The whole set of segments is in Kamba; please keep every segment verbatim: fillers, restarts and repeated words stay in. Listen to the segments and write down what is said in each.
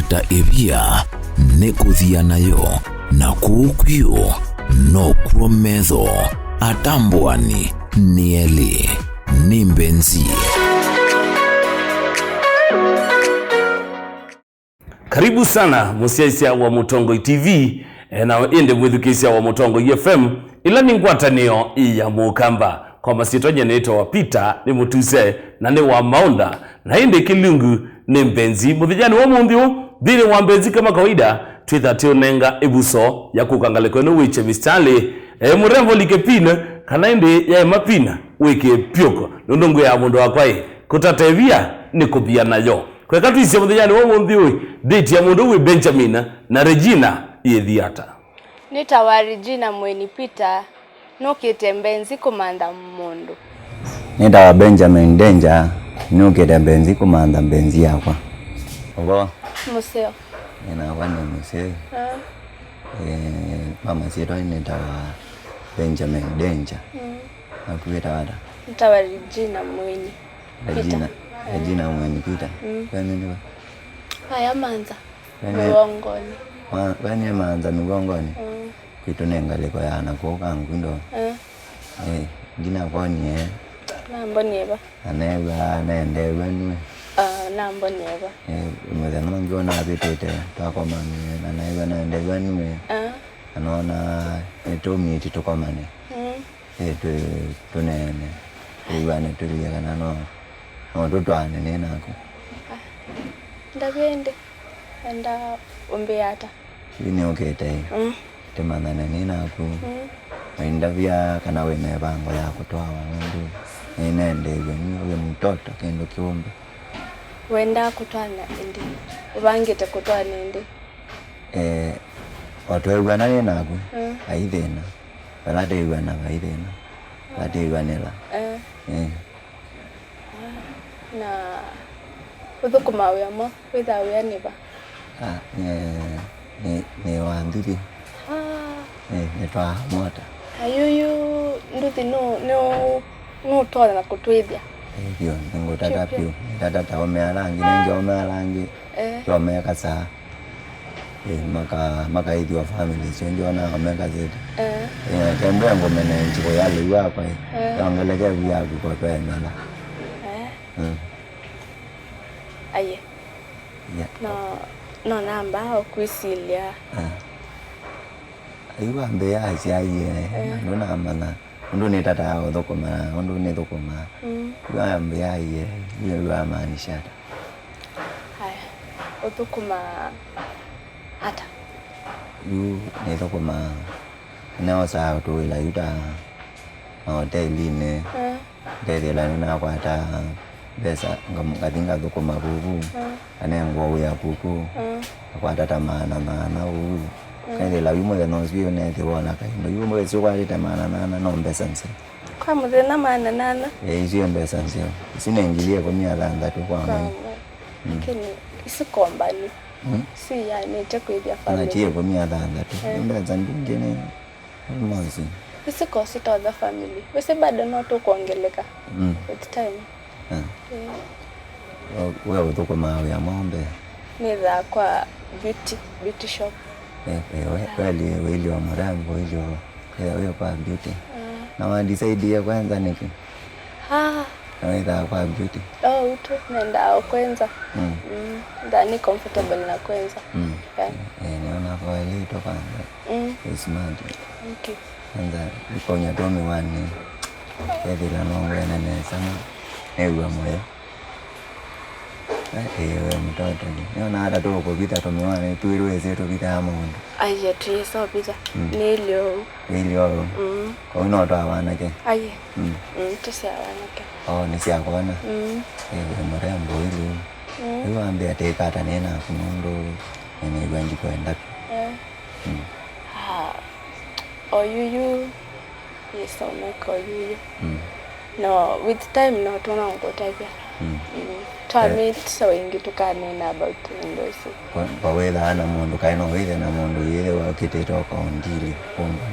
Ta ĩvia nĩ kũthia nayo, na kũu kwĩũ nokw'o metho atambũani nĩ elĩ. Nĩ mbenzi. Karibu sana mũsyaĩĩsya wa Mũtongoi T V, eh, na ĩndĩ mwĩthukĩĩsya wa Mũtongoi F M, ĩla nĩ ngwatanĩo ya Mũkamba. Kwa masyĩtwa nyie nĩtawa Peter, nĩ mũtuse, na nĩ wa maũnda, na ĩndĩ kĩlungu nĩ mbenzi. Mũthenyanĩ wa ũmũnthĩ ũũ, nthĩnĩ wa mbenzi kama kawaida, twĩtha tũũnenga ĩvuso ya kũka ngalĩko ĩno wĩkye mistari, eh, mũrembo like pin, kana ĩndĩ yaema pin, wĩkĩe pyũko. Nũndũ ngwĩaa mũndũ wakwa ĩ, kũtata ĩvia nĩ kũthia nayo. Kweka twĩsye mũthenyanĩ wa ũmũnthĩ ũũ, date ya mũndũ wĩ Benjamin na Regina yĩthi ata? Nĩtawa Regina Mweni Peter, nũkĩte mbenzi kũmantha mũndũ. Nĩtawa Benjamin Danger, nũkĩte mbenzi kũmantha mbenzi yakwa. Ũvo? Mũseo. Nĩnakwa nĩ mũseo. Ah. Eh, kwa masyĩtwa nĩtawa Benjamin Danger. Mm. Naku wĩtawa ata? Nĩtawa Regina Mweni. Regina, Peter. Regina Mweni Peter. Mm. Kwenyu nĩ va? Aya manza. Kwenyu, mĩwongonĩ. Ma-, kwenyu manza mĩwongonĩ? Mm. Kwitũ nĩ ngalĩko ya nakũu Kangundo. Eh. Eh, ndinakwonie. Nambonie va? Na neew'a naendeew'a nue. Ah, nambonie va? Eh, mũthenya ũngĩ ona avĩtĩte twakomanie na neew'a naendeew'a nue. Ah. Na nona nĩtũmiti tũkomane. Mm. Ĩ, twĩ tũneene, twĩw'ane tũlye kana no, no tũtwaane nĩ naku. Ah, ndavye ĩndĩ, enda ũmbĩa ata? Yu nĩũkĩte ĩ, mm, tĩmanyane nĩ naku. Mm. Na indavya kana wĩ na ĩvango ya kũtwawa nũndũ nĩnendeew'e nĩ wĩ mũtoto kĩndũ kĩũmbe. Wendaa kũtwaana ĩndĩ? Ũvangĩte kũtwaana ĩndĩ? Eh, o tweew'ana nĩ naku, mm, vai thĩna. Vala twĩw'ana vai thĩna. Vala twĩw'anĩla. Eh. Eh. Na ũthũkũmaa wĩa mwaũ? Wĩthaa wĩanĩ va? Ah, nĩ, nĩ, nĩ wa nduthi. Ah. Eh, nĩtwaa mota. Ayuyu nduthi nũ, nũ, nũtonya kũtwĩthya? Eh, vyũ, nĩngũtata vyũ. Nĩtata ta ome ala angĩ, nĩngĩ ome ala angĩ. Eh. Tũome kasaa. Eh, maka-, makaĩthĩwa family isu ingĩ ona mekasĩte. Eh. Eh, kembea ngũmene nziko ya lĩu wakwa, eh. Eh. Yongeleke vu yaku kwa twaemela. Eh. Mm. Aye. Yeah. No, no namba o kwĩsilya. Eh. Ayu ambĩa asyaie, eh, ndũnamanya. Ũndũ nĩtataa ũthũkũma, ũndũ nĩthũkũmaa. Mm. Yu ambĩa aie, yu yu amaanisha ata? Haya, ũthũkũmaa ata? Yu nĩthũkũmaa, nĩnaosaa tũwĩla yu ta mahotelinĩ. Mm. Ngethĩla nĩnakwata mbesa, ngam-, ngathi ngathũkũma vuvu. Mm. Anengwa wĩa kuku, mm, akwata ta maana maana ũu. Mm. Kethĩla yu mũthenya ũsu yu nethĩwa ona kaindo. Yu mwezi ũkwatĩte maana nana no mbesa nzeo. Kwa mũthenya maana nana? Ĩĩ, isu nĩ mbesa nzeo. Isu nĩ ngili ĩkũmi na thanthatũ kwa mwei. Kwa mwei. Mm. Lakini isi kombani. Mm. Si yanĩte kwĩthya family. Ona ti ĩkũmi na thanthatũ. Eh. Nĩ mbesa mbingĩ nĩ. Mwanzo. Isi kosi totha family. Wĩsĩ bado no tũkwongeleka, mm, with time. Ah. Eh. We, we ũthũkũmaa wĩa mwaũ mbee? Nĩthaa kwa beauty, beauty shop. Eh, eh, we, kweli, wĩilyo mũrembo, wĩilyo, eh, wĩ kwa beauty. Ah. Na wa decide kwanza nĩkĩ? Ah. Na wĩthaa kwa beauty? Oh, utu, nendaa o kwenza. Mm. Mm, ndaa nĩ comfortable na kwenza. Mm. Yeah. Eh, nĩona kwa elito kwanza. Mm. Wĩ smart. Thank you. Kwanza, ikonya tũ mĩwani. Ethĩla nongwene nesa na nĩw'a mũyo. Eh, eh, we mtoto ni. Nĩona hata tũkũvitha tũmĩwani, twĩrwĩsĩ tũvithaa mũndũ. Aiye, tuyĩsovitha. Mm. Nĩlyo. Wĩlyo. Mm. Kau no twa wanake. Aiye. Mm. Mm, tũsya wanake. Oh, nĩ sya kwana. Mm. Eh, we mũrembo wĩlyo. Mm. Rĩu wambĩa tĩkata nĩ naku nũndũ nĩnĩw'a ndikwenda. Eh. Mm. Ah, oyuyu yĩsomeka oyuyu. Mm. No, with time no tũnongũtavya. Mm. Mm. Twa meet so ĩngĩ tũkanena about indo isu. Kwa, kwa wĩthaa na mũndũ kaĩ no wĩthe na mũndũ yĩthĩwa ũkĩtĩte ũkaondili kumba.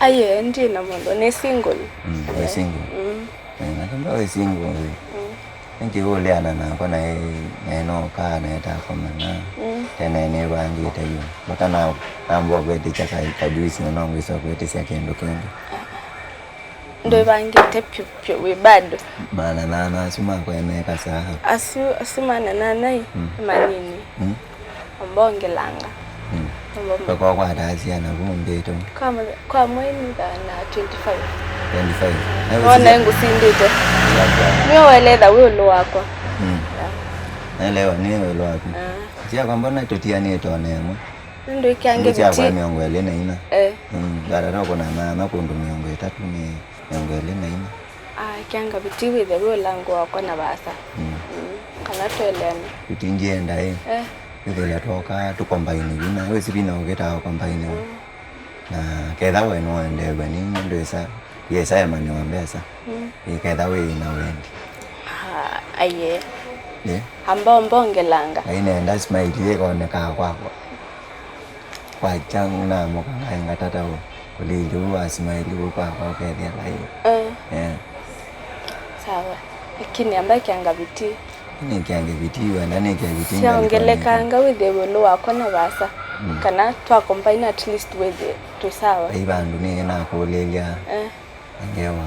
Aye, ndi na mũndũ, nĩ single. Mm, wĩ single. Mm. Eh, na kamba wĩ single. Mm. Nĩkĩ ũleana nakwa na ĩ-, na ĩnokaa na ĩtakomana? Mm. Tene nĩvangĩte yu. Mpaka na, nambwa kwĩtĩkya ka, ka juice na no ngwĩsa kwĩtĩsya kĩndũ kĩngĩ. Ndwĩvangĩte pyũ, pyũ, wĩ bado. Maana nana asu makwa emeeka saa. Asu, asu maana nana ĩ, mm, nĩ manini. Mm. Ambongelanga. Mm. Ambonge- Kwa, kwa, kwataasya na vu mbĩtũ. Kwa mwe-, kwa mwei nĩ thana twenty-five. Twenty-five. Wona ngũsindĩte. Nĩwe waeletha wĩ ũlũ wakwa. Mm. Yeah. Naelewa, nĩ ũlũ waku. Ah. Sya kwa mbona tũtianĩte ona ĩmwe? Nĩndũ ĩkyange. Nĩ sya kwa viti. Mĩongo ĩlĩ na ina. Eh. Mm, ndatata kũna nana kũndũ mĩongo ĩtatũ nĩ mĩongo ĩlĩ na ina. Ah, ĩkyange viti wĩthe wĩ ũlango wakwa na vaasa. Mm. Mm, kana tweleane. Viti ngienda ĩ. Eh. Wĩthĩle twoka tũkombaini vina. Wĩsi vina ũkĩtaa ũkombaini. Mm. Na ketha we nũendeew'a nĩ ndwĩsa, yĩsa emanĩwa mbesa. Mm. Ĩ ketha wĩ na wendi. Ah, aiye. Ĩ? Ambongelanga. Ai nenda smile ĩkonekaa kwakwa. Kwakya namũka ngaenga tata ũlĩlĩ ũu wa smile ũu kwakwa ũkethĩa lai. Eh. Eh. Sawa. Lakini amba ĩkyange viti. Nĩkyange viti, wenda nĩkya viti. Syaongelekanga wĩthĩe ĩũlũ wakwa na vaasa. Mm. Kana twa combine at least wĩthĩe twĩ sawa. Ai vandũ nĩĩ nakũlĩlya. Eh. Ngewa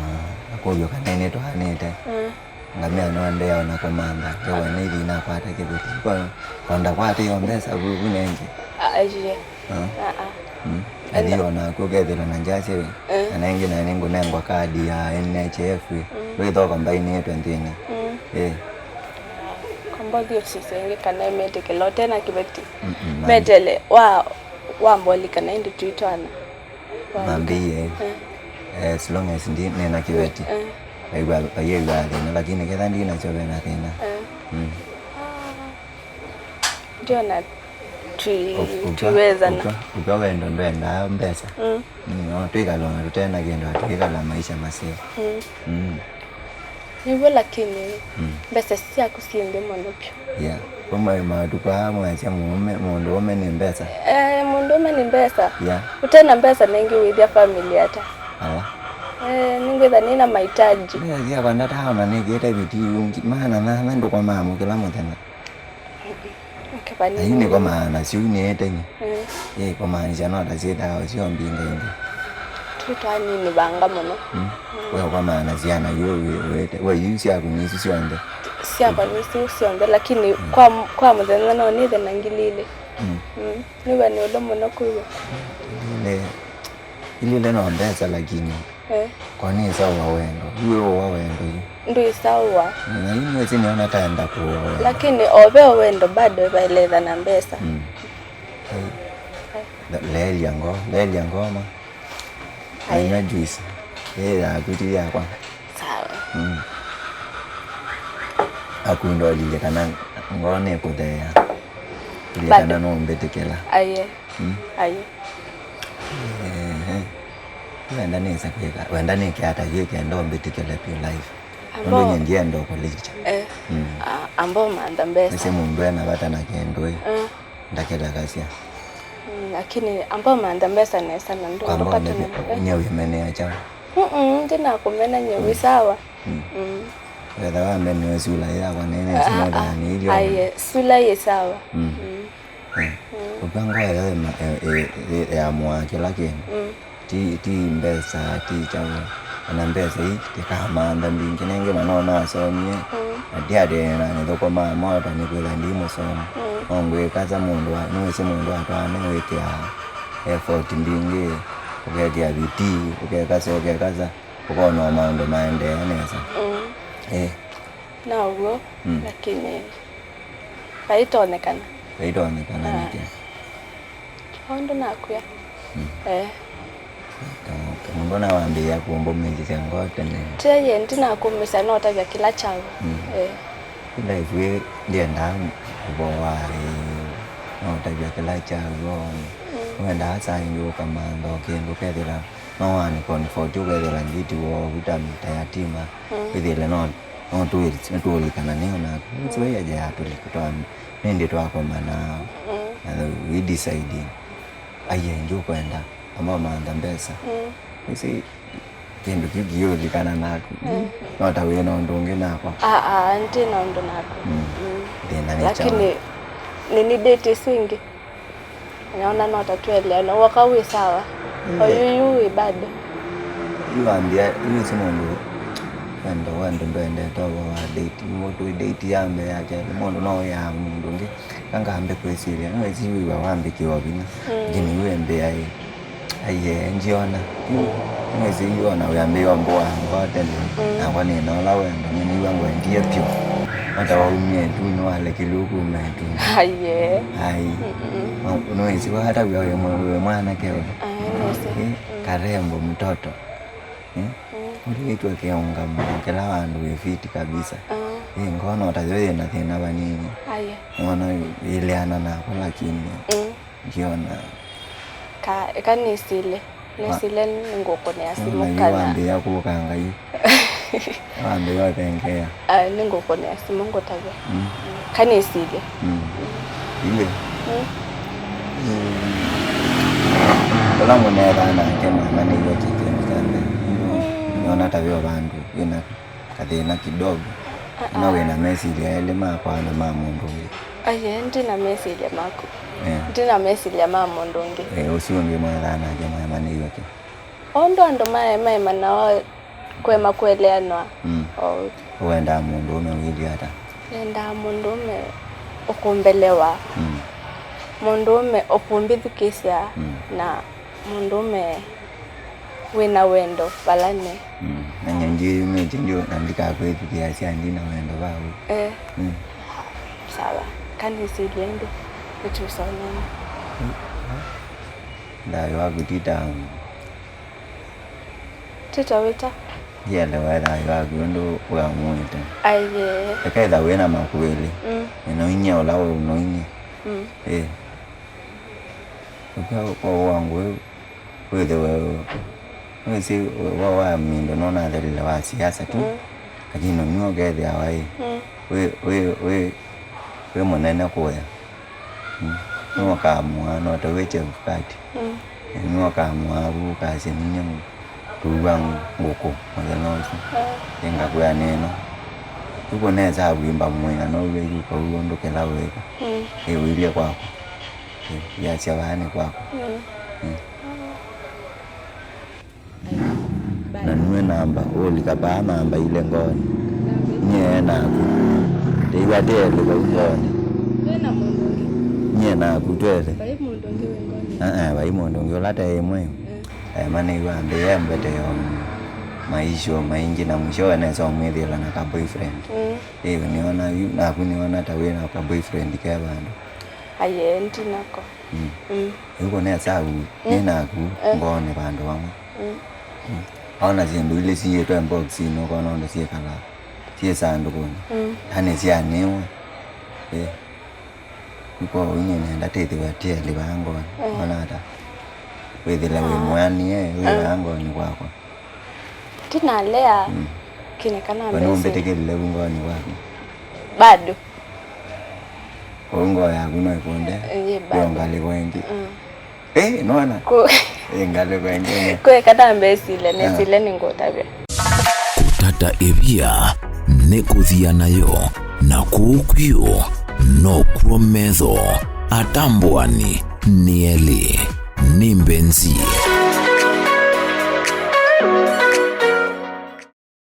akũlyo kana nĩtwaanĩte. Mm. Ngamĩa nĩendeea ona kũmantha. Ngewa nĩthi nakwata kĩveti. Kwa, kwa ndakwatĩo mbesa vuvu nengĩ. Ah, aiye. Ah. Ah, ah. Mm. Athi o naku ũkethĩwa na njasya we. Eh. Kana ĩngĩ naĩ nĩngũnengwa kadi ya N H I F we. Mm. Ndwĩthoka mbainĩtwe nthĩnĩ. Mm. Eh. Kwamba ũthi ũsisye ĩngĩ kana ĩmetĩkĩla ũte na kĩveti. Mm, mm, man. Metele wa, wa mboli kana ĩndĩ twitwana. Mambĩie. Eh. Eh, as long as ndi, nĩna kĩveti. Eh. Vaĩw'a, vaiĩw'a thĩna, lakini ketha ndinakyo vena thĩna. Eh. Mm. Ah. Ndiona twi-, Ũ-, ũka-, twiwezana. Ũka-, ũka wendo ndwendaa mbesa. Mm. Mm, no, twĩkala ona tũte na kĩndũ, twĩkala maisha maseo. Mm. Mm. Nĩw'o, lakini, mm, mbesa syaku syĩ nthĩ mũno vyũ. Yeah. Kuma matukũ aa mwasya mũũme, mũndũ ũme nĩ mbesa. Eh, mũndũ ũme nĩ mbesa. Yeah. Ũte na mbesa nengĩ wĩthĩa family ata? Ala. Eh, nĩngwĩtha nĩna mahitaji. Mbesa syakwa ndataona nĩkĩte viti ungi, maana nana ndũkomaa mũkĩla mũthenya. Ayu nĩkomaa nasyo yu nĩĩte yu. Mm. Ĩ, kũmaanisya no ta syĩthaa ũsyo mbingaingi. Twĩ twanini vanga mũno. Mm. Mm. We ũkomaa na syana yu wĩ-, wĩte. We yu syaku nĩ isu syonthe. Syakwa nĩ isu syonthe, lakini, mm, kwa, kwa mũthenya no nĩthe na ngili ilĩ. Mm. Mm. Nĩwe nĩ ũndũ mũno kwĩw'a. Ilĩ, ilĩ no mbesa lakini. Eh. Kwa nĩ sawa wendo. Iwe ũwa wendo yu. Ndwĩ sawa. Na yu nĩwĩsĩ nĩona taenda kũoa wendo. Lakini o ve wendo bado vaelethana mbesa. Mm. Ai. Ai. Le-, leelya ngo-, leelya ngoma. Ai. Nanywa juice. Ĩ yaku ti yakwa. Sawa. Mm. Aku ndolilye kana ngoo nĩkũtheea. Ilye kana no mbĩtĩkĩla. Aye. Mm. Aye. Ehe. Wenda nĩse kwĩka, wenda nĩke ata yĩ kenda ũmbĩtĩkĩle pure life. Nũndũ nye ndienda ũkũlĩkya. Eh. Mm. A-, amba ũmantha mbesa. Nĩsĩ mũndũ ena vata na kĩndũ ĩ. Eh. Ndakĩtakasya. Mm, lakini amba ũmantha mbesa nesa na ndũ-, ndũkatũme. Nye wĩmenea kyaũ? Mm-mm, ndinakũmena nye wĩ sawa. Mm. Mm. Wetha wambenewe sula yakwa nene, ah, sinothani ilyo. Aye, sula yĩ sawa. Mm. Mm. Eh. Mm. Ũka ngoo ya, ya, ya, ya, ya mwa kĩla kĩndũ. Mm. Ti, ti mbesa, ti kyaũ. Ona mbesa ii, tikamantha mbingĩ nengĩ na no nasomie. Mm. Na ndiatĩ na nĩthũkũmaa mota nĩkwĩtha ndi mũsomi. Mm. No ngwĩkasa mũndũ wa, nĩwĩsĩ mũndũ atwaane wĩkĩa effort mbingĩ, ũkekĩa vitii, ũkekasa, ũkekasa. Ũkona o maũndũ maendee nesa. Mm. Eh. Naw'o, mm, lakini vaitonyekana. Vaitonyekana. Ah. Nĩkĩ? Maũndũ nakwĩa. Mm. Eh. Mũndũ nawambĩĩa kũmbũmĩlĩsya ngoo tene. Teye ndinakũmĩsya notavya kĩla kyaũ. Mm. Eh. Life ĩ ndiendaa kũvoa, eh, notavya kĩla kyaũ. Mm. Wendaa saa ingĩ ũkamantha o kĩndũ kethĩra no one comfort ũkethĩla ngiti woo vuta mita yatima. Mm. Wĩthĩle no, no tũĩ-, nĩtũũlikana nĩyo naku. Mm. So ĩaja yatũlika twa, nĩndĩ twakomana. Mm. Na we decide. Aiye, ndiũkwenda. Ama mantha mbesa. Mm. Ĩsĩ, Kĩndũ kĩu kĩũlikana naku. Mm. No ta wĩ na ũndũ ũngĩ nakwa. Aa, ndĩ na ũndũ naku. Mm. Mm. Thĩna nĩ lakini kyaũ? Nĩ, nĩ date ĩsu ĩngĩ. Naona no ta tweleana. Waka wĩ sawa. Mm. Oyu yu wĩ bado. Yu ambia, yu si mũndũ wendo, wendo ndwendete ũvoo wa date. Mũndũ date ya mbee yake, mũndũ no ya mũndũ ũngĩ. Kangambe kwĩsilya, nĩwĩsĩ wĩw'a wambĩkĩwa vinya. Mm. Lakini yu embĩa ĩ, aiye, njiona. Yu, nĩwĩsĩ yu ona wĩambĩĩwa mbũa ngoo tene. Mm. Nakwa nĩna ũla wendo, nĩnĩw'a ngwendie vyũ. Ata waumie tu, nĩwalekile kuma tu. Aiye. Ai. Mm-mm. No, nĩwĩsĩ watavya wĩ mwa-, wĩ mwanake ũla. Ai, nĩsĩ. Eh, mm, karembo mtoto. Eh? Mm. Ũlĩtwe kĩũngamo kĩla vandũ wĩ fiti kabisa. Mm. Eh, ngono ta yo yĩna thĩna vanini. Aiye. Nona ĩleana nako lakini. Mm. Ngiona. Ka, eka nĩsile. Nĩsile nĩngũkũnĩa simũ kana. Wambĩĩa kũkanga yu. Wambĩĩa ũthengeea. Ah, nĩngũkũnĩa simũ ngũtavya. Mm. Ka nĩsile. Mm. Ile. Mm. Mm. Ũla mũnethaa nake mwana nĩw'o kĩkĩndũ kya mbee. Mm. Nĩona ta vyo vandũ wĩna kathĩna kidogo. Ah, ah. Na wĩna mesilya elĩ makwa na ma mũndũ ũngĩ. Aye, ndina mesilya maku. Eh. Ndina mesilya ma mũndũ ũngĩ. Eh, ũsu ũngĩ mwethaa nake mwaemanĩiwe kĩ? Ũndũ andũ mae-, maemana o kwema kũeleanwa. Mm. O wendaa mũndũũme ũilyĩ ata? Nendaa mũndũũme ũkũmbelewa. Mm. Mũndũũme ũkũmbĩthukĩĩsya. Mm. Na mũndũũme wĩna wendo vala nĩ. Mm. Na nyie ndyĩyumĩtye ndio na ndikakwĩthukĩĩasya ndina wendo vawe. Eh. Mm. Sawa. Kanĩsilye ndũ nĩtũsonene. Thayũ waku ti tamu. Tita wĩta? Ndielewa thayũ waku ũndũ ũamũĩte. Aiye. Eka ĩtha wĩna makuĩlĩ. Mm. Ĩno inyia ũla ũnoinyie. Mm. Eh. Ũkya kwa wangu wĩthĩwe wĩsĩ wa, wa mindo nonathelile wa siasa tu. Mm. Lakini nũnyuo ũkethĩawa ĩ. Mm. Wĩ, wĩ, wĩ, wĩ mũnene kũya. Mm. Nĩwokamũa, no ta wĩ Chebukati. Mm. Nĩwokamũa vu ũkasya ninyie tũua ngũkũ mũthenya ũsu. Mm. Ĩngakwĩa nĩno. Ĩkũnesa kwimba mwĩa, no wĩyuka ũu ũndũ kĩla wĩka. Mm. Ĩwĩilye kwakwa. Ĩ, yasya vaa nĩ kwakwa. Mm. Mm. Na nue namba, ũlika paa namba ile ngoonĩ. Nyie naku. Tĩiwa tĩelĩ vau ngoonĩ. Wĩ na mũndũ ũngĩ? Nyie naku twele. Vai mũndũ ũngĩ wĩ ngoonĩ? Aa, vai mũndũ ũngĩ ũla te ĩmwe. Mm. Aemanĩiwe ambĩĩa mbete yo maisho maingĩ na mwishowe nesa ũmwĩthĩĩla na ka boyfriend. Mm. Ĩĩ, nĩona yu, naku nĩona ta wĩ na ka boyfriend ke vandũ. Aye, ndinako. Mm. Mm. Ĩu kũnesa u, mm, nĩ naku, eh, ngoonĩ vandũ vamwe. Mm. Mm. Ona syĩndũ ilĩ siĩtwe boxinĩ, ũkona ũndũ syĩkalaa. Syĩ sandũkũnĩ. Mm. Yaani syanĩwe. Eh. Iko inye nenda tĩthĩwe tieli vaa ngoonĩ. Mm. Ona ata. Wĩthĩle wĩ, ah, mwĩanĩe, wĩ, ah, vaa ngoonĩ kwakwa. Ndinalea, mm, kĩnĩ kana we mbesa. Nũmbĩtĩkĩlile vu ngoonĩ waku? Bado. Ũu ngoo yaku no ĩkunde. Ĩĩ, bado. Yo ngalĩko ĩngĩ. Mm. Eh, nona? Ku- Ĩ ngalĩko ĩngĩ. Kwĩ kana mbesile, ah, nesile nĩngũtavya. Kũtata ĩvia nĩ kũthia nayo, na kũu kwio nokw'o metho atambũani nĩ elĩ. Nĩ mbenzi.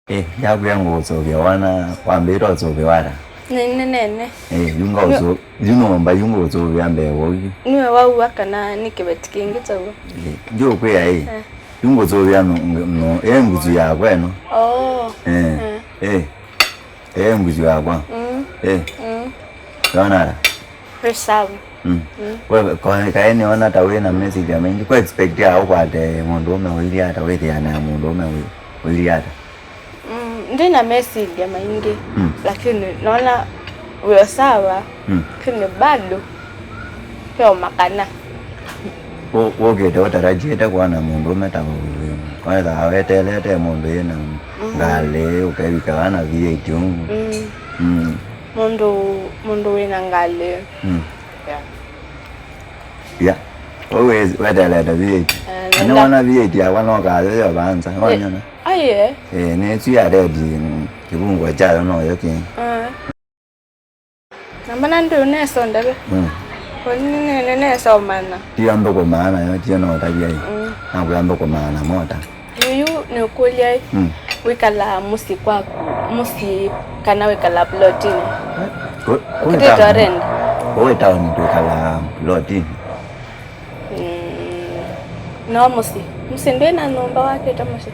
Eh, yakwĩa ngũũsũvĩa wana, wambĩĩte ũsũvĩwa ata? Nĩ, nĩ nene. Eh, yu ngaũsũ-, yu nũmba yu ngũũsũvĩa mbee wou yu. Nĩwe waua kana nĩ kĩveti kĩngĩ kyaw'o? Eh, ndiũkwĩa ĩ. Eh. Yu ngũsũvĩa nũ-, nũ-, ĩ ngusu yakwa ĩno. Oh. Eh, eh. Eh. Eh, ngusu yakwa. Mm. Eh. Mm. Yonara? Wĩ sawa. Mm. Mm. We, kwa, kaĩ nĩona ta wĩ na message ya maingĩ. Kwa expect ya ũkwate mũndũũme ũilyĩ ata, wĩthĩana na mũndũũme ũi-, ũilyĩ ata? Mm, ndĩ na message ya maingĩ. Mm. Lakini naona wĩ sawa. Mm. Lakini bado. Yo makana. Ũ-, ũkĩte ũtarajĩte kwona mũndũũme ta ũyũ. Wethaa weteelete mũndũ yĩna, mm, ngalĩ, ũkewĩka na V eight ũu. Mm. Mm. Mũndũ, mũndũ wĩna ngalĩ. Mm. Yeah. Yeah. Ũu wĩ-, weteelete V eight. Eh, na nĩwona V eight yakwa no kayo yo vanza, eh, wanyona? Aye. Eh, nesu ya red, mm, kĩvungwa kyayo noyo kĩ. Ah. Na mbona ndũ nesa ndave? Mm. Kwa nini nene nesa ũmanya? Tiyo ndũkũmaa nayo, tiyo no ũtavya ĩ. Mm. Nakwĩa ndũkũmaa na mota. Yuyu nĩ ũkũlya ĩ. Mm. Wĩkalaa mũsyĩ kwaku, mũsyĩ kana wĩkalaa plotinĩ? Kũ-, kũ-, kũkĩtĩtwe town. Rent. Kũĩ town twĩkalaa plotinĩ. Mm, no mũsyĩ. Mũsyĩ ndwĩ na nyũmba wakĩte mũsyĩ?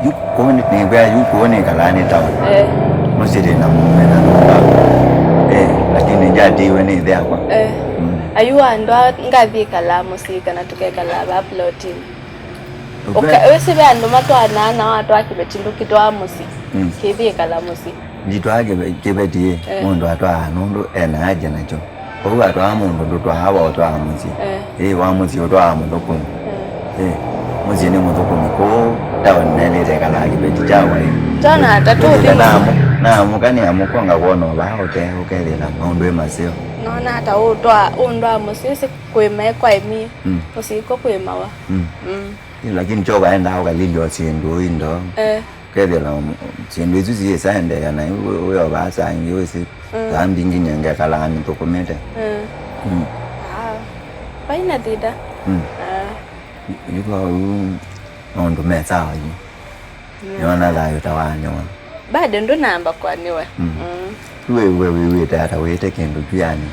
Yu kũũ nĩ-, nĩkwĩa yu kũũ nĩkalaa nĩ town. Eh. Mũsyĩ ndĩ na mũũme na nyũmba. Eh, lakini njatiiwe nĩ ĩthe akwa. Eh. Mm. Ayu andũ a ngathi ĩkalaa mũsyĩ kana tũkekalaa vaa plotinĩ? Ũka-, wĩsĩ ve andũ matwaanaa na watwaa kĩveti ndũkĩtwaa mũsyĩ. Mm. Kĩthi ĩkala mũsyĩ. Nditwaa kĩve-, kĩveti ĩ, eh, mũndũ atwaa nũndũ ena haja nakyo. Kwoou atwaa mũndũ ndũtwaa wa ũtwaa mũsyĩ. Eh. Ĩ, wa mũsyĩ ũtwaa mũthũkũmi. Eh. Ĩ, mũsyĩ nĩ mũthũkũmi. Kwoou taoni naĩlĩte ĩkalaa kĩveti kya waĩ. Tona ata tũthi mũsyĩ. Naamũ-, naamũka nĩamũkonga kwona vaa ũte ũkethĩla maũndũ ĩ maseo. Nona ata ũtwaa, ũndwaa mũsyĩ, ũsĩ kũĩma ĩkwa ĩmie. Mm. Mũsyĩ ĩko kũĩmawa. Mm. Mm. Ĩ, lakini kyo vaendaa ũkalilya o syĩndũ indo. Eh. Kethĩla, um, syĩndũ isu siĩsaendeea na wĩ o vaasa angĩ wĩsĩ. Mm. Saa mbingĩ nyengekalaa nĩthũkũmĩte. Mm. Mm. Ah. Vaina thĩna. Mm. Ah. Yu kwa ũu maũndũ me sawa yu. Mm. Nĩona thayũ ta wanĩwa. Bado ndũnamba kwanĩwa. Mm. Mm. Wĩw'e wĩw'ĩte ata wĩte kĩndũ kĩanĩ?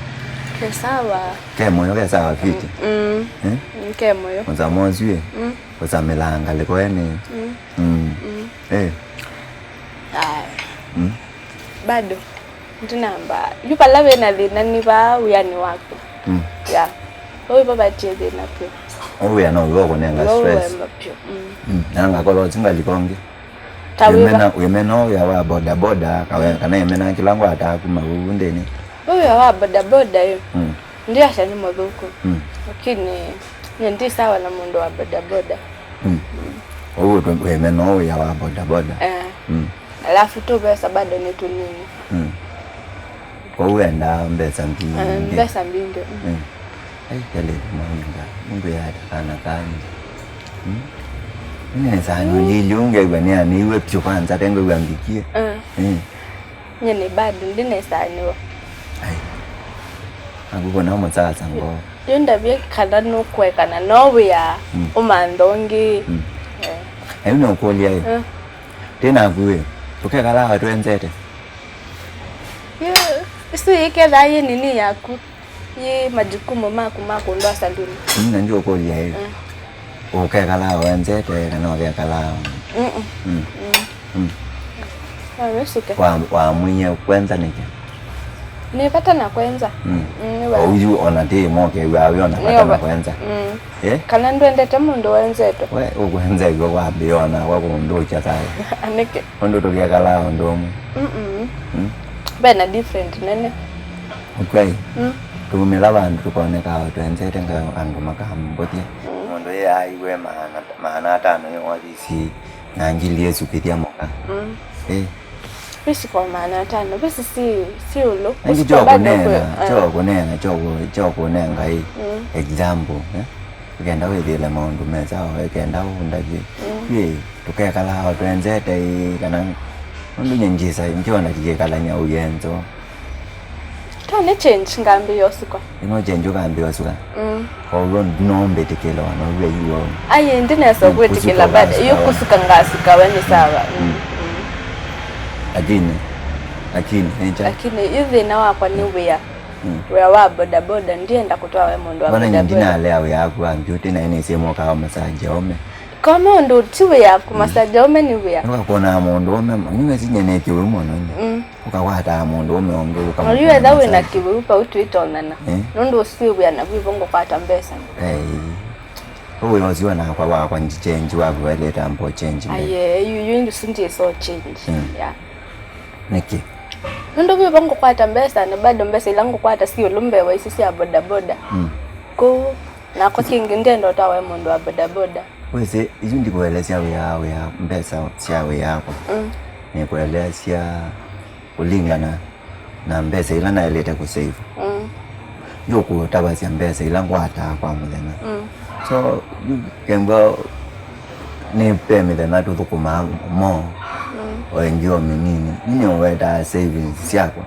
Ke sawa. Ke mũyo ke sawa fiti? Mm. Mm. Eh? Mm, ke mũyo. Mũsamo ũsu ĩ? Mm. Ũsamĩlaa ngalĩko ene. Mm. Mm. Mm. Eh. Aya. Mm. Bado. Ndinamba. Yu vala wĩna thĩna nĩ vaa wĩanĩ waku. Mm. Ya. Ũu vatie thĩna vyũ. Ũu wĩa no wĩwa kũnenga stress. Wĩwa vyũ. Mm. Mm. Na ngakolwa ũsingalĩko ngĩ. Ta wĩva? Wĩmena, wĩmena wĩa wa boda boda, kawe-, kana wĩmena kĩla ngwataa kuma ũu nthĩnĩ. Wĩa wa boda boda ĩ. Mm. Ndiasya nĩ mũthũku. Mm. Lakini, nye ndi sawa na mũndũ wa boda boda. Mm. Ũu tu-, wĩmena wĩa wa boda boda. Eh. Mm. Alafu tũvesa bado nĩ tũnini. Mm. Kwoou endaa mbesa mbingĩ. Eh, mbesa mbingĩ, mm. Mm. Ai, yalĩ maunga. Mungu yata kana kangi. Mm. Nesa nũlili ũngew'a nĩ anĩiwe pyũ kwanza tengwew'a mbikie. Eh. Mm. Nye nĩ bado ndinesa nĩwe. Ai. Akukona mũsasa ngoo. Yu ndavye kana nũkwekana no wĩa. Mm. Ũmantha ũngĩ. Mm. Eh. Ayu nũkũlya ĩ. Eh. Tĩ naku ĩ. Tũkekalaa twenzete. Yu, ĩsu ĩkethaa yĩ nini yaku, yĩ majukumu maku ma kũndwaa saluni. Mm, na ndiũkũlya ĩ. Mm. Ũkekalaa wenzete kana ũkekalaa? Mm-mm. Mm. Mm. Mm. No, wĩsũke. Wa, wamwĩie kwenza nĩkĩ? Nĩ vata na kwenza. Mm. Mm, nĩ wa- Ũyu ona ti ĩmwe ũkew'aa wĩ ona vata na kwenza. Mm. Eh? Kana ndwendete mũndũ wenzetwe? We, ũkwenzew'a kwambĩĩa ona kwa kũndũkya thayũ. Nĩkĩ? Ũndũ tũkekalaa ũndũ ũmwe. Mm-mm. Mm. Ve na different nene. Okay. Mm. Tumĩla vandũ tũkonekaa twenzete nga andũ makambũthya. Mm. Mũndũ ĩ aiwe maana, maana atano yo wavisi na ngili ĩsukĩthya mũka. Mm. Eh. Visi kwa maana atano, visi si, si ũlũ. Ĩngĩ kyo kũneena, kyo kũneena, kyo kũ-, kyo kũnenga ĩ. Mm. Example, eh? Ũkenda wĩthĩle maũndũ me sawa, ũkenda ũndavye. Mm. Ĩ, tũkekala o twenzete ĩ, kana nũndũ nye njĩsa, ngyona tikĩkalany'a ũyenzo. To nĩ change ngambĩĩa ũsuka. Ĩno change ũkambĩĩa ũsuka? Mm. Kwoou no mbĩtĩkĩle wana ũw'e yu woo. Ai, ndinesa kwĩtĩkĩla bado. Yu kũsuka ngasuka we nĩ sawa. Mm. Mm. Lakini, lakini, encha. Lakini, yu thĩna wakwa nĩ wĩa. Mm. Wĩa wa bodaboda, ndienda kũtwaa we mũndũ wa bodaboda. Mbona ndinalea wĩa waku wa mbyũtĩ na ĩnĩ sĩmũkaa massage ya ũme? Kome ũndũ ti wĩa, kũmassage ya ũme nĩ wĩa. Nũkakuonaa mũndũ ũme, nĩwesinya nĩ kĩwĩu mũno. Mm. Ũkakwataa mũndũ ũme ũngĩ ũkamũkũna. Yu etha wĩna kĩwĩu vau twĩtonana. Eh? Nũndũ ũsu wĩ wĩa na wĩvo ngũkwata mbesa. Eh. Ũwĩa ũsu nakwa wakwa ndi change, waku wailĩte ambo change. Aye, yu, yu ndusu ndiye so change. Mm. Yeah. Nĩkĩ? Nũndũ wĩvo ngũkwata mbesa, na bado mbesa ila ngũkwata si ũlũmbewa isu sya bodaboda. Mm. Kũu, nakwa kĩngĩ ndenda ũtawe mũndũ wa bodaboda. Wĩsĩ, isu ndikũelesya wĩa, wĩa, mbesa sya wĩa wakwa. Mm. Nĩkũelesya kũlingana na mbesa ila naĩlĩte kũsave. Mm. Yu kũtavasya mbesa ila ngwataa kwa mũthenya. Mm. So, yu kengwa Nĩ ve mĩthenya tũthũkũmaa mo, mm, o ĩngĩ o mĩnini. Nĩ nĩũwetaa savings syakwa.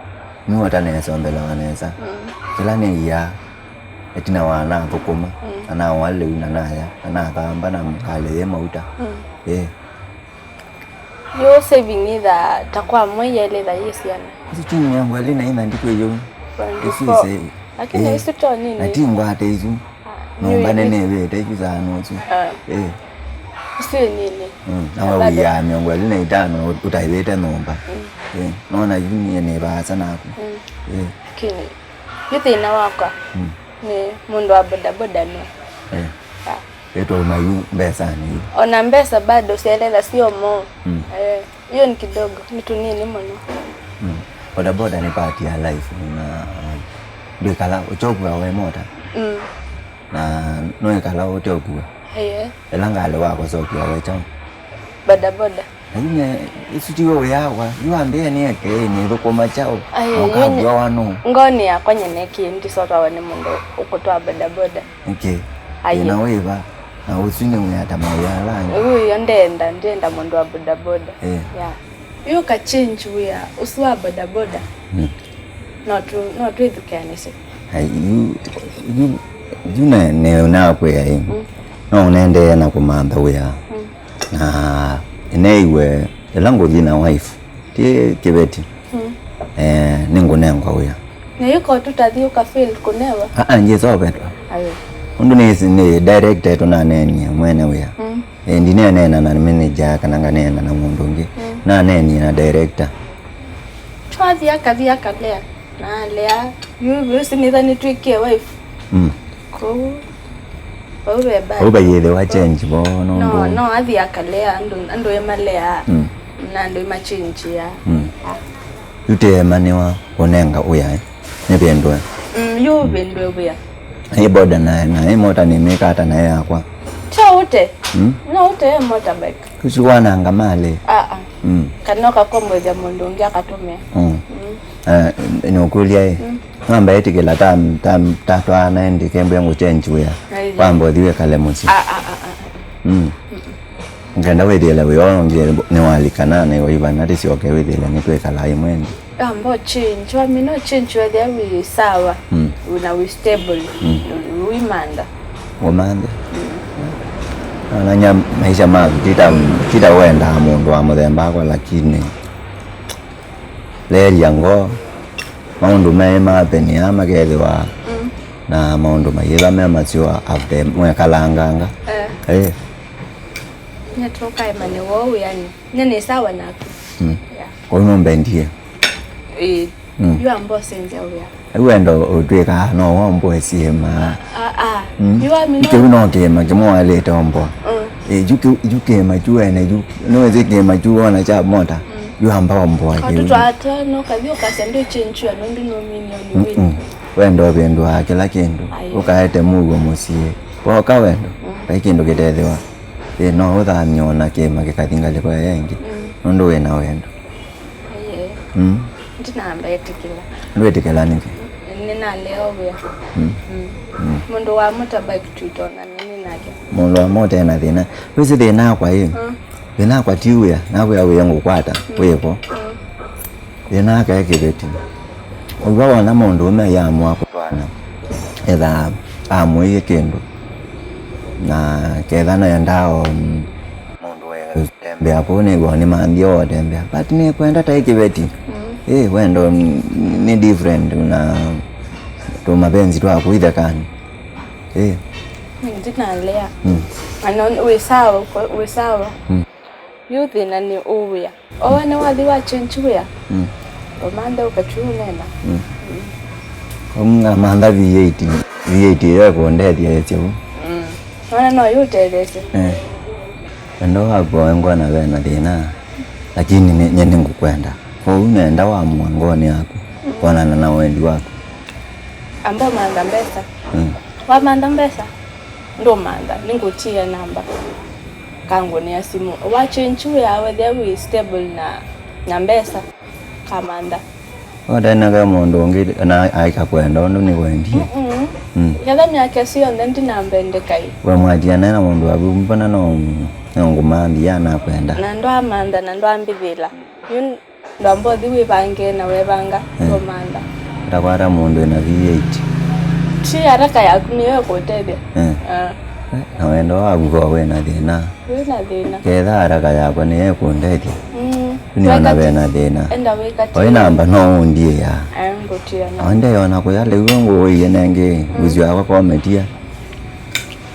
Nĩwota nesa, mbelewa nesa. Mm. Kĩla nĩiaa, ĩtina wa nathũkũma, mm, na nawa lĩu, na naya, na nathamba, na ngalĩ yĩ mauta. Mm. Ĩĩ. Yu saving ĩtha ta kwa mwei yaĩle ĩtha yĩ siana? Isu ti mĩongo ĩlĩ na ina ndikwĩ yĩu. Twenty-four. Isu ĩsĩ. Lakini, ĩĩ, isu to nini. Na ti ngwate isu. Ah, nyũmba nĩ nĩnĩvĩte isu saa nusu. Ah. Ĩĩ. Isu ĩ nini. Mm. Na we wĩaa mĩongo ĩlĩ na itano ũtaĩvĩte nyũmba. Mm. Ĩĩ. Nona yu niĩ nĩ vaasa naku. Mm. Ĩĩ. Lakini yu thĩna wakwa, mm, nĩ mũndũ wa bodaboda nũ. Eh. Ah. Ĩtwauma yu mbesanĩ yu. Ona mbesa bado syaĩle syomo. Mm. Eh, hiyo ni kidogo, ni tunini mũno. Mm. Bodaboda nĩ part ya life, na ndwĩkala ũkyokua we mota. Mm. Na nũĩkala ũteũkua. Ĩĩ. Ĩla ngalĩ wakosa ũkua we kyaũ? Bodaboda. Lakini, eh, isu tiwe wĩakwa. Yu ambĩa nĩ eke, nĩthũkũma kyaũ? Ai, na ũkakua wa nũ? Ngoni yakwa nyene kĩ, ndisotwawa nĩ mũndũ ũkũtwaa bodaboda. Okay. Ai. Ĩna wĩva? Na ũsu nĩ wĩa ta mawĩa ala angĩ. Ũyũ yo ndenda, ndenda mũndũ wa bodaboda. Eh. Yeah. Yu ka change wĩa ũsu wa bodaboda. Mm. No tũ-, no twĩthukĩanĩsye. Ai, yu, yu, yu ne, ne, nakwĩa ĩ. Mm. No ũnendeee na kũmantha wĩa. Mm. Na nĩnĩw'e, ĩla ngũthi na wife, ti kĩveti. Mm. Eh, nĩngũnengwa wĩa. Na yu ko tũtathi ũka fail kũnewa? Aa, njĩsa ũvetwa. Ayo. Ũndũ nĩ, nĩ director tũnaneenie mwene wĩa. Mm. Eh, ndineneena na manager kana nganeena na mũndũ ũngĩ. Mm. Naneenie na director. Twathi akathi akalea. Na alea. Yu, yu sinitha nĩtwĩkie wife. Mm. Kũu. Vau ve bad. Vau vayĩthĩwa change vo, no, nũndũ no, athi akalea, andũ, andũ ĩmalea. Mm. Na andũ ĩmachenjia. Mm. Ah. Yu tĩemanĩwa kũnenga wĩa, eh? Nĩvĩndũe. Mm, yu vĩndũe wĩa. Ĩ boda nae, na ĩ mota nĩmĩkata nae yakwa. Kya ũte? Mm? No ũte e motorbike. Ũsu wananga malĩ. Ah, ah. Mm. Kana ũkakombothya mũndũ ũngĩ akatũmĩa. Mm. Mm. Eh, nĩũkũlya ĩ. Mm. Namba ĩtĩkĩla ta, ta, ta twana ĩndĩ kembwe ngũchenji wĩa. Ai. Wamba ũthi wĩkale mũsyĩ. Ah, ah, ah, ah. Mm. Mm-mm. Ngenda wĩthĩle wĩ onge nĩwalikana na iwa ivana tĩsyoke wĩthĩle nĩtwĩkala imwe ĩndĩ. Amba change, wamina change wethĩa wĩ sawa. Mm. Na wĩ stable. Mm. Wĩmantha. Ũmanthe. Mm. Nanya maisha maku tita, tita wendaa mũndũ wa mũthemba akwa, lakini leelya ngoo, maũndũ maĩ mapenĩa makethĩwa, mm, na maũndũ mayĩva me maseo after mwekalanganga. Eh. Eh. Nĩtũkaemane woo wĩanĩ. Nye nĩ sawa naku. Mm. Yeah. Kwoou nũmbendie. Ĩĩ. Mm. Yu amba ũsenzya wĩa. Ĩu wenda ũtwĩkaa no womboe syĩma. Ah, ah. Mm. Yu amina. Kĩu no kĩĩma kĩmwe waĩlĩte omboa. Mm. Ĩ, yu kĩu, yu kĩĩma kyu wene, yu, nĩwĩsĩ kĩĩma kyu wona kya mota. Mm. Yu amba omboa kĩu. Katũtwatwa no kathi ũkasya ndĩchenjua nũndũ nũmini on win. Mm-mm. Wenda ũvĩndũaa kĩla kĩndũ. Ayo. Ũkaete mũuo mũsyĩ. Woka wendo. Mm. Vai kĩndũ kĩtethĩwa. Ĩ, no ũthamye ona kĩĩma kĩkathi ngalĩko ĩyo ĩngĩ. Mm. Nũndũ wĩ na wendo. Aye. Mm. Ndinamba ĩtĩkĩla. Ndwĩtĩkĩla nĩkĩ? Nĩnalea wĩa. Mm. Mm. Mm. Mũndũ wa motorbike twĩtona nini nake. Mũndũ wa mota ena thĩna. Wĩsĩ thĩna akwa ĩ? Mm. Thĩna akwa ti wĩa, nakwĩa wĩa ngũkwata, mm, wĩvo. Mm. Thĩna akae kĩveti. Ũw'a wona mũndũũme ayamũa kũtwaana, etha amũĩie kĩndũ. Na ketha naendaa o, mm, mũndũ we tembea kũu, nĩw'o nĩmanthie wotembea. But nĩkwenda taĩ kĩveti. Mm. Ĩ, wendo n-, nĩ different na tũmapenzi twa kũu ithekani. Ĩ. Nĩndinalea. Mm. Ana wĩ sawa, wĩ sawa. Mm. Yu thĩna nĩ ũwĩa. Owe nĩwathi wa change wĩa? Mm. Ũmanthe ũkatw'ĩ ũnena. Mm. Mm. Ũmantha V eight, V eight ĩyo ĩkũndethya ĩsyo. Mm. Ona no yũtetheesye. Eh. Wendo waku owe ngwona ve na thĩna, lakini nĩ, nye nĩngũkwenda. Kwoou nenda wamũa ngoonĩ yaku, mm, kwonana na wendi waku. Amba ũmantha mbesa. Mm. Wamantha mbesa? Ndũmantha, nĩngũtie namba. Kangũnĩa simũ. Wa change wĩa wethĩa wĩ stable na, na mbesa. Kamantha. Ũtene ve mũndũ ũngĩ na aika kwenda ũndũ nĩwendie. Mm. Ketha myaka ĩsu yonthe ndinambendekai. We mwatiana na mũndũ waku, mbona no, no ngũmambia nakwenda. Na ndwamantha na ndwambĩthĩla. Yu ndwamba ũthi wĩvange na wevanga, eh, ndwamantha. Ndakwata mũndũ ena V eight. Ti haraka yaku nĩyo ĩkũtethya. Eh. Ah. Na wendo waku ko wĩna thĩna. Wĩna thĩna. Ketha haraka yakwa nĩyo ĩkũndethya. Mm. Nĩona vena thĩna. Enda wĩkatĩe. Oĩ namba no ũndiĩa. Aya ngũtia na. Onde yona kũya lĩu ngũũie nengĩ, mm, ngũsyo yakwa kometia.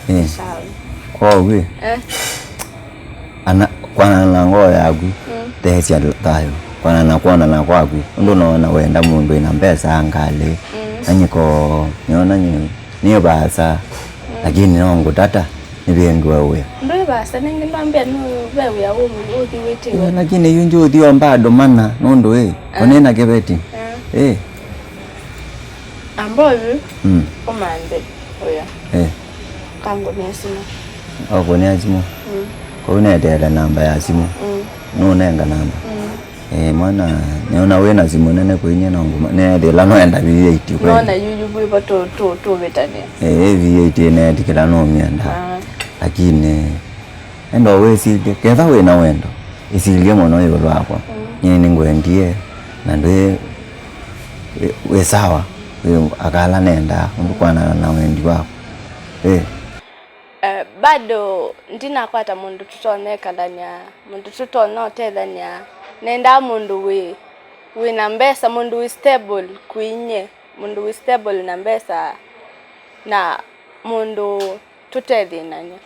Eh. Sawa. Kwa ũguĩ. Eh. Ana, kwanana na ngoo yaku, mm, theesya thayũ. Kwanana na kwonana kwaku. Ũndũ noona wenda mũndũ ĩna mbesa ngalĩ. Mm. Anyiko, nĩona nĩ, nĩ vaasa. Mm. Lakini no ngũtata. Nĩvĩndũe wĩa. Ndwĩ vaasa nĩngĩ ndwambĩa nũ ve wĩa ũmwe ũthi wĩtĩwe. Eh, lakini yu njuthi omba andũ mana nũndũ ĩ, ah, onena kĩveti. Ah. Eh. Amba ũyu, mm, ũmanthe ũya. Eh. Kangũnĩa simũ. Okũnĩa simũ. Mm. Kũu neteele namba ya simũ. Mm. Nũnenga namba. Mm. Eh, mwana, nĩona wĩna simũ nene kwĩnyie no ngũma, nethĩla noenda V eight kweli. Nona yuyu bwivo tu, tu, tuvĩtanĩa. Eh, V eight ĩneetikĩla no myenda. Ah. Lakini, enda wĩsilye, ketha wĩna wendo, ĩsilye mũno ĩũlũ wakwa. Mm. Nyie nĩngwendie, na ndwĩ, wĩ, wĩ sawa, wĩ akala nenda, ũndũ kwanana na wendi waku. Eh. Eh, bado ndinakwata mũndũ tũtonya ĩkalany'a, mũndũ tũtonya ũtethany'a. Nendaa mũndũ wĩ, wĩ na mbesa, mũndũ wĩ stable kwĩnyie, mũndũ wĩ stable na mbesa, na mũndũ tũtethĩnany'a.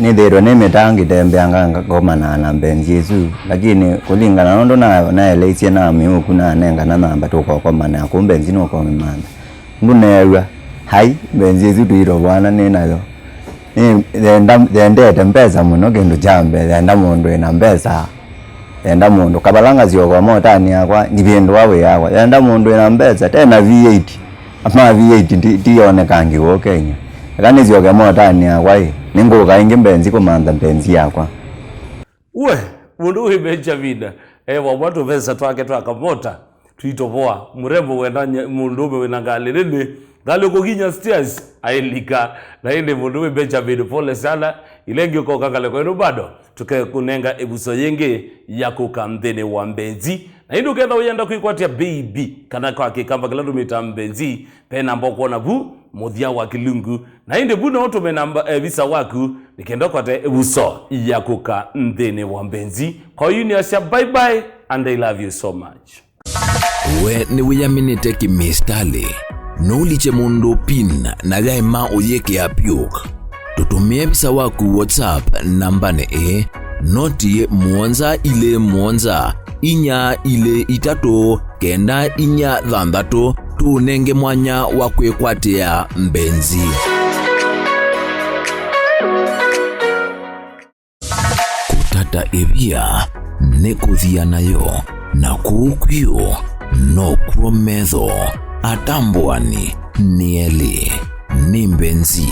Nĩthĩĩtwe nĩ mĩtaa ngĩtembeanga nga-, ngomanaa na mbenzi ĩsu, lakini kũlingana na ũndũ na-, naeleisye na mĩũku nanengana namba tũkokomana, kũu mbenzi nũkomĩmantha. Ndũneew'a, ai, mbenzi ĩsu tũitovoana nĩ nayo. Nĩ, yenda, yendete mbesa mũno kĩndũ kya mbee, yenda mũndũ ena mbesa, yenda mũndũ. Kavalanga syoka motanĩ yakwa, ndivĩndũa wĩ yakwa. Yenda mũndũ ena mbesa, tena V eight. Ama V eight ndi, ndiyoneka ngiwo Kenya. Eka nĩsyoke motanĩ yakwa ĩ, nĩngũka ĩngĩ mbenzi kũmantha mbenzi yakwa. We, mũndũ wĩ Benjamin, e, wamwa tũvesa twake twa kamota, twitovoa, mũrembo wenda nye-, mũndũũme wĩna ngalĩ nene, ngalĩ kũkinya stairs, ailika. Na ĩndĩ mũndũ wĩ Benjamin, pole sana, ila ĩngĩ ũkoka ngalĩko ĩno bado, tũkekũnenga ĩvuso yĩngĩ ya kũka nthĩnĩ wa mbenzi. Na ĩndĩ ũketha ũyenda kwĩkwatya baby, kana kwa kĩkamba kĩla tũmĩtaa mbenzi, pe namba ũkwona vu mũthya wa kĩlungu. Na ĩndĩ vu no ũtũme namba, eh, visa waku, nĩ kenda ũkwate ĩvuso ya kũka nthĩnĩ wa mbenzi. Kwa yu nĩasya bye bye and I love you so much. We nĩwĩyaminĩte kĩmĩsitalĩ? Nũlikye mũndũ pin na yaema ũyĩkĩa puk. Tũtũmĩe visa waku WhatsApp nambanĩ ĩĩ, noti mũonza ilĩ mũonza, inya ilĩ itatũ, kenda inya thanthatũ, tũũnenge mwanya wa kwĩkwatĩa mbenzi. Kũtata ĩvia nĩ kũthia nayo, na kũu kwĩũ nokw'o metho atambũani nĩ elĩ. Nĩ mbenzi.